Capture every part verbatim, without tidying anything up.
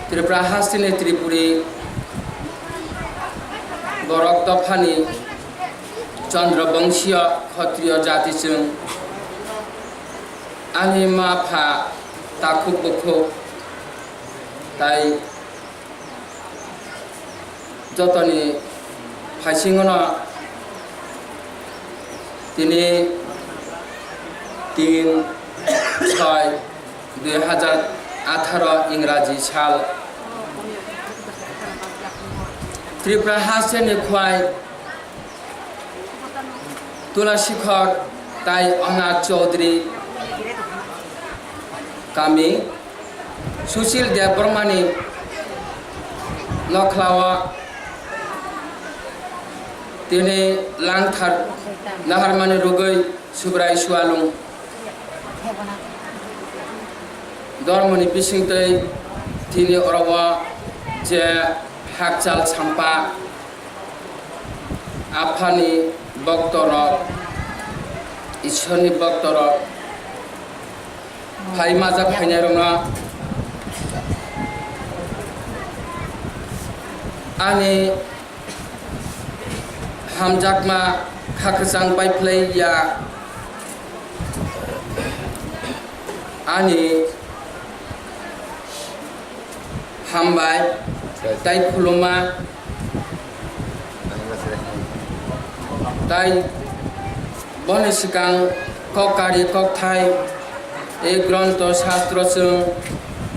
Tripura hasteni Tripuri borok dophani Chandra Bongsiya Khatriya jati chwng. Ani ma pha takhuk bukhuk tai jotoni phaisingono tini tin soi dui hajar atharo Ingraji sal Tripura hasteni khwai Tulasikhor tai Anath Chaudhary kami Sushil Debbarmani nokhlao tini langthar naharmani rwgwi Subrai Sualung dormoni bisingtwi tini oro o je hakchal sampa Aphani boktorok, Ishwarni boktorok, phai majak phainairokno ani hamjakma kha kwchang pai phlai ya, ani hambai tai khuluma. Tai boni swkang kok kari kok thai e gronto shastro chwng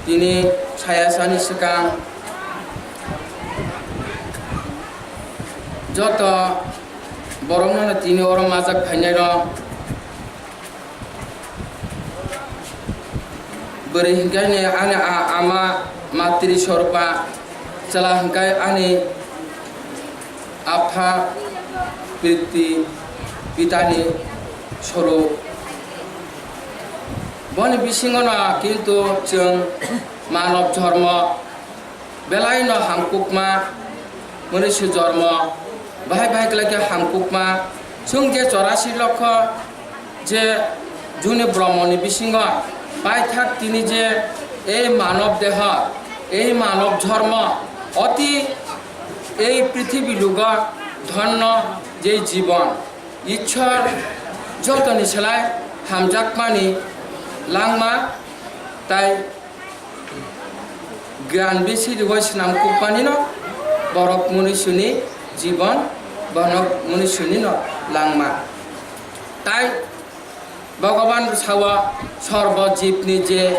tini sayasani swkang joto borokno tini oro majak phainairok. Bwrwi hinkhe ani, ani a-, ama matri sorba, chwla hinkhe ani apha priti pitani sorup. Boni bisingono kintu chwng manob jormo, belai no hamkukma, mwnwi su jormo, bahai bahai khlai khe hamkukma, chwng je chorasi lokho je juni bromoni bisingo paithak tini je ei manob deho, ei manob jormo, oti ei prithibi lugo dhonno je jibon, Ishwar jotoni slai hamjakmani langma tai Gyan bisi rwui swnam kukmani no borok munisuni jibon, borok munisuni no langma. Tai Bhagavan sawa sorbo jibni je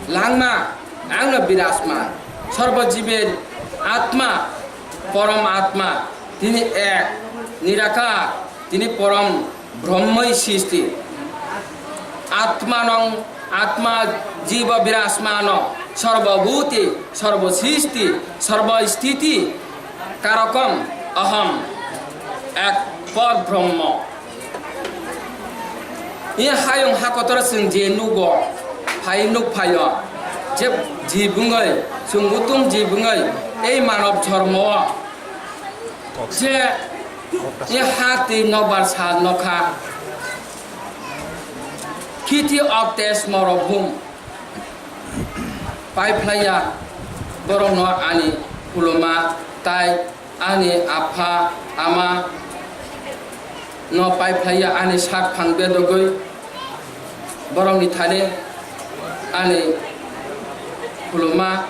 langma, ang no birasman. Sorbo jibir atma, porom atma, tini ek, nirakar, tini porom Brahmai sisti. Atmanong, atma jiba birasmano, sarvabhuti, sarvasisti, sarvastiti, karakam, aham, ek por Brahma. Ia hayung hakotor sing je nugo, hai nuk phayo, je jibungai, sung utung jibungai, ei manob jormo, Je, e ha twi nokbar sal nokha. Khiti oktes morobhum. Pai phlaiya borokno ani khuluma tai ani apha ama no pai phlaiya ani sak phang bedogwi borokni thani ani khuluma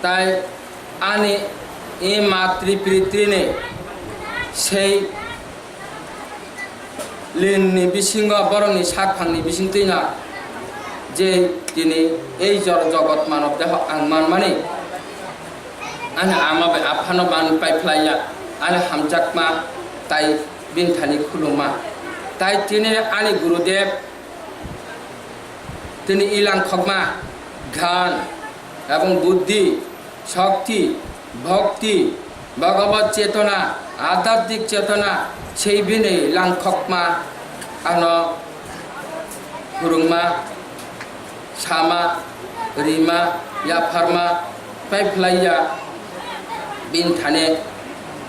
tai Ani i matri pritrini sei linni bisingo borokni sak phangni bisingtwino je tini ei jor jogot manob deho ang manmani, ani ama bai aphano manwi pai phlaiya, ani hamjakma tai bini thani khuluma. Tai tini ani Gurudev tini ilang khokma gyan ebong buddhi Shakti, bhakti, Bhagavad chetona, adhyatmik chetona, sei bini langkhokma ano phwrwngma, sama, rima, yapharma, pai phlaiya, bini thani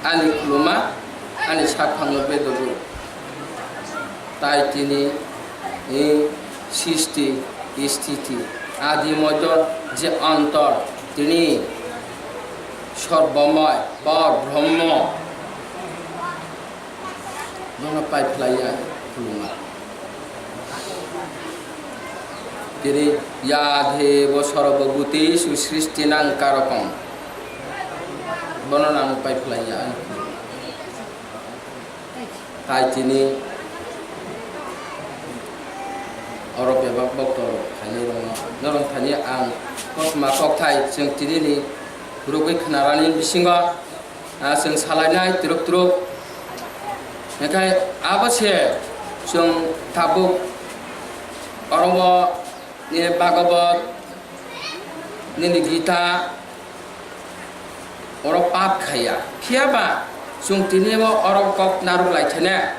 ani khuluma, ani sakphangno bedogo. Tai tini, e, sisti, istiti, adi moito je antor, tini Sorbomoi, Por Brahma, bono pai phlai ya khuluma. Tini ya devo sarvabhutesu srishtinang karakam. Bono nang pai phlai ya. Tai tini oro bebak bokto rok khainai rokno norok thani ang kothoma kokthai chwng tini ni rwgwi khwnarani bisingo, ah, chwng salainai twrwk twrwk. Hingkhe abo se chwng tabuk oro o, eh, Bhagavad, nini Gita, oro pap khaiya. Phiya ba chwng tini bo oro kok narwk lai thene.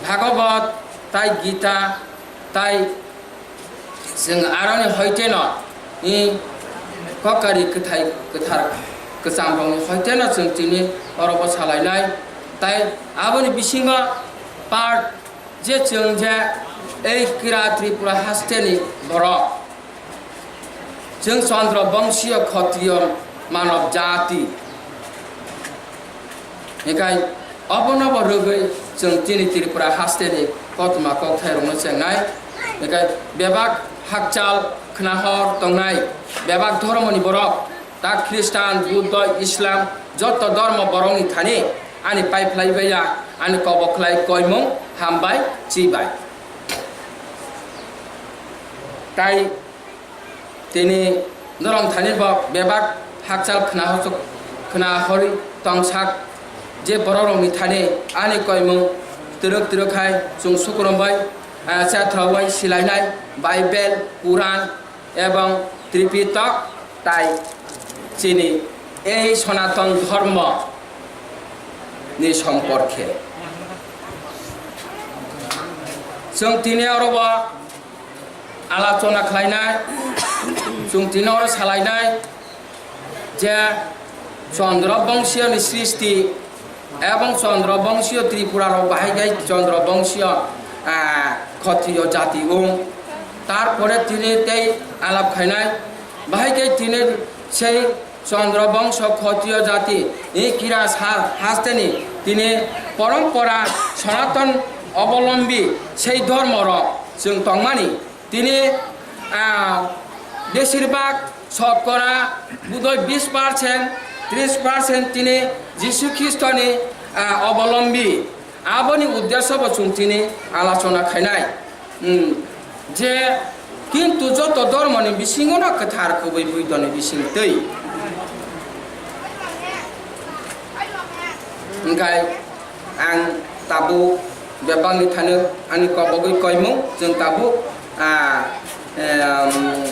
Bhagavad tai Gita tai chwng aroni hoiteno i kokari kwthai kwthar kwcham rokni hoiteno chwng tini oro bo salainai. Tai aboni bisingo part je chwng je ei kira Tripura hasteni borok. Chwng Chandra Bongsiyo Khotriyo Manav Jati. Hikai obono bo rwgwi chwng chini Tripura hasteni kothoma kokthairokno chengnai. Hikai bebak hakchal khnahor tongnai, bebak dhormoni borok, ta Khristan, Buddha, Islam, joto dhormo borokni thani ani paiphlai baiya, ani kobok khlai koimung hambai chibai. Tai tini norok thani bo bebak hakchal khna hor-, khna hori tongsak je borok rokni thani ani koimung twrwk twrwk hai chwng sukurumbai, ah, chathrok bai silainai Bible, Quran ebong Tripitok tai chini ei Sonaton Dhormo ni somporkhe. Chwng tini oro bo alochona khlainai, chwng tini oro salainai je Chandra Bongsiyo ni srishti ebong Chandra Bongsiyo Tripura rok bahai khe Chandra Bongsiyo, ah, Khotriyo jati wng. Tarpore tini tei alap khainai bahai khe tini sei Chandra Bongso Khotriyo jati, i kira sa-, hasteni tini porompora Sanatan obolombi sei dhormo rok chwng tongmani. Tini, ah, besirbak sotkora budoi bis percent, tris percent tini Jisu Khristoni, ah, obolombi. Aboni uddesyo bo chwng tini alochona khainai. Hmm, je kintu joto dhormoni bisingo no kwthar kwbwi Buddhoni bising twi. Hingkai ang tabuk bebakni thani ani kobogwi koimung, chwng tabuk, ah, em,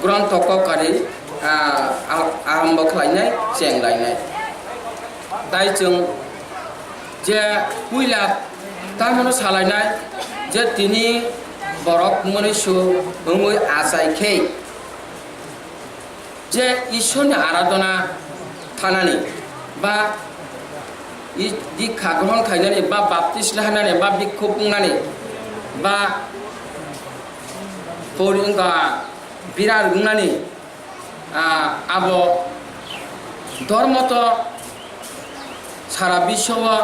grontho kokari, ah, ah, arambo khlainai, chenglainai. Tai chwng je puila tamono salainai je tini borok mwnwi su wngwi achai khe je Ishorni aradhona thanani ba i-, dikha grohon khainani ba baptis lahanani ba bikkhuk wngnani ba pori wngkha birar wngnani, ah, abo dhormo to sara biswo o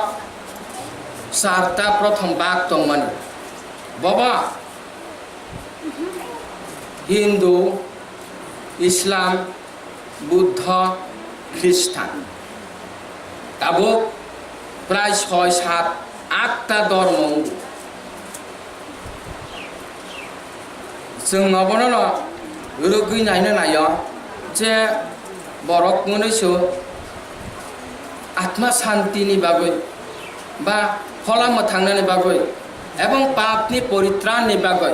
charta prothom bak tongmani. Bobo Hindu, Islam, Buddha, Khristan. Tabuk prai soi, sat, atta dhormo wngo. Chwng obono no rwgwi naina naio je borok mwnwi su atma santini bagwi ba phola mwthangnani bagwi ebong papni poritranni bagwi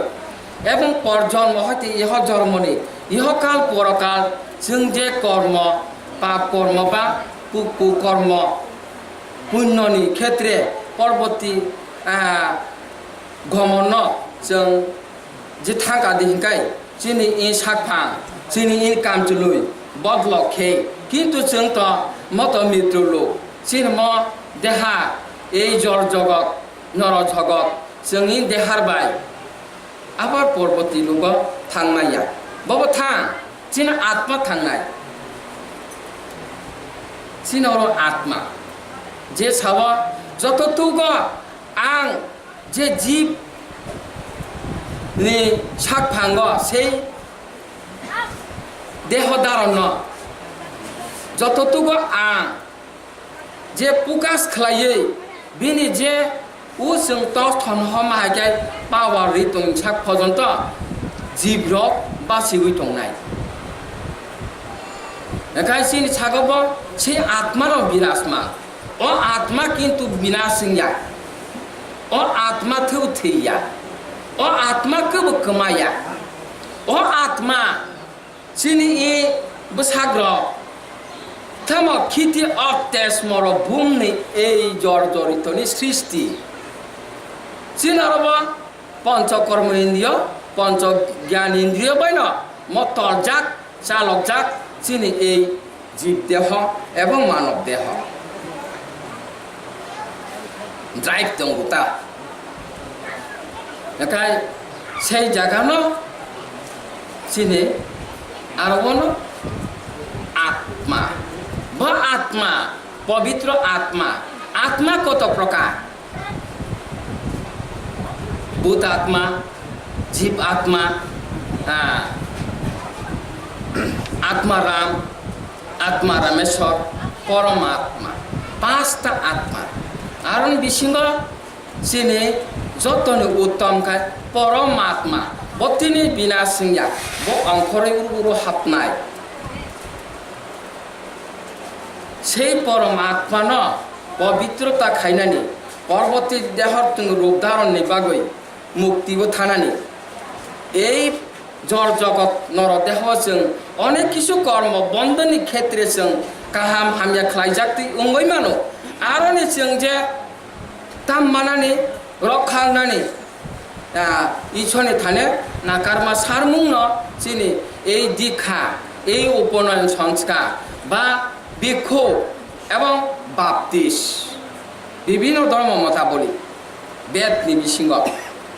ebong porjonmo hoite iho jormoni iho kal porokal chwng je kormo, pap kormo ba ku-, kukormo punyoni khetre porborti, ah, gomonno chwng je thangka di hinkai chini in sakphang, chini in kamchwlwi bodlok khe, kintu chwng to moto mitru luk, chini mo deha ei jor jogot, noro jogot, chwng in dehar bai abar porboti lugo thangmaya. Bobo thang, chini atma thangnai. Chini oro atma, je sao joto tugo ang je jib ni sak phango sei deho daron no joto tugo ang je pukas khlaiwi bini je o chwng tos thon homa hai khe power ri tong sak phojonto jibrok basiwi tongnai. Ekai chini sago bo sei atma rok birasma. O atma kintu binas wngya. O atma thw thwiya. O atma kwbo kwmaya. O atma chini i bwsakrok tamo khiti ok tesmoro bumni ei jor joritoni srishti. Chini oro bo poncho kormo indriyo, poncho gyan indriyo baino mo torjak, chalokjak chini ei jib deho ebong manob deho. Drive tongo ta. Nathai sei jagano chini aro bono atma. Bo atma, pobitro atma. Atma koto prokar? Bhut atma, jib atma, ah, atma Ram, atma Rameswar, porom atma, pasta atma. Aroni bisingo chini jotoni uttom khai porom atma, bo tini bina singya, bo ongkhorwi uru uru hapnai. Sei porom atmano pobitrota khainani, porboti dehor tong rupdaronni bagwi muktibo thanani. Ei jor jogot noro deho chwng onek kisu kormo bondoni khetre chwng kaham hamya khlaijak twi wngwi mano. Aroni chwng je tam manani, rok khangnani, ah, Ishorni thane nakarma sarmungno chini ei dikha, ei uponoyon sanskar ba bhikkhu ebong baptis, bibhinno dhormo motaboli, Bedni bisingo.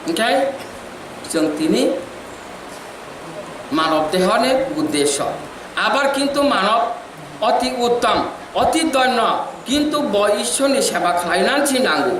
Hwnkhe chwng tini manob dehoni uddesyo. Abar kintu manob oti uttom, oti donyo, kintu bo Ishorni seba khlainani nango.